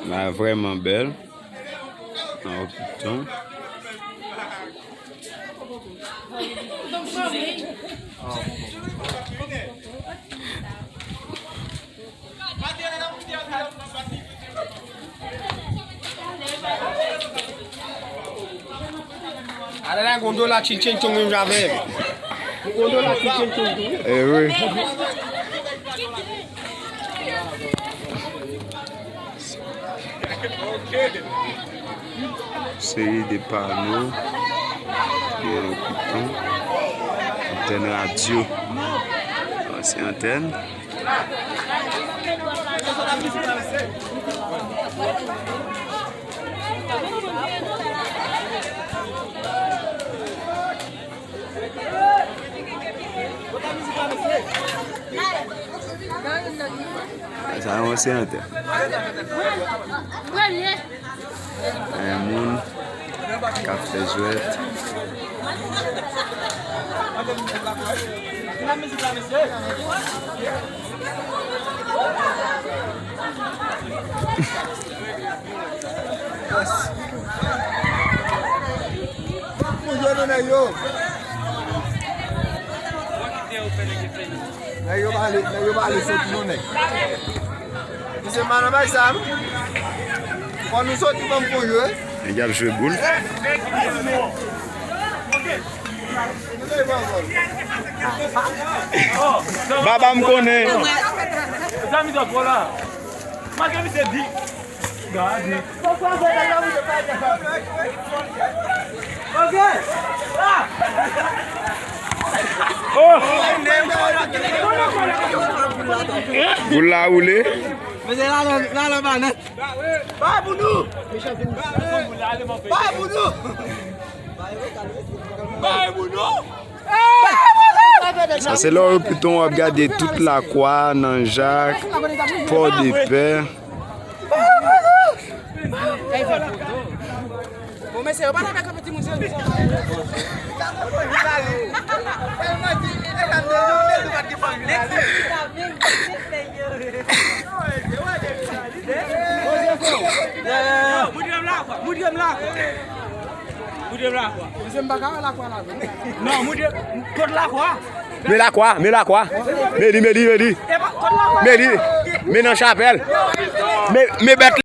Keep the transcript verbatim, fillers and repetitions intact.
La vrèman bèl. Nan Okiton. Ala la, gon dola tchintchin tchong menm jan avè m. Gon dola tchintchin tchong tou. Eh wi. Seri de pano, gen yon piton, antèn radyo, ansyen antèn. Sa yon se antèn. Premye. Gen moun k ap fè jwèt. Pou jwe nou nèg yo. Nèg yo pale, nèg yo pale soti nou nèg. Misye pa nan bay sa m. Fò nou soti banm pou jwe. Nèg y ap jwe boul. Baba m konnen. Zami dòt wò la. Make misye di. Gade. Ok. Ah. Oh. Boul la woule. Mesye la, la, la, la, la, la. Bay pou nou. Bay pou nou. Bay pou nou. Sa se lè w piton w ap gade tout Lakwa, Nanjak, Pòdepè. Bon, mesye, yo pa t ap kanpe timoun serye. Moudre m la, kwa. Moudre m la, kwa. Moudre m la, kwa. Mesye, m pa ka wè Lakwa la, non. Non, moudre, kot Lakwa? Men Lakwa, men Lakwa. Men li, men li, men li. Men li. Men nan chapèl. Men, men bèt.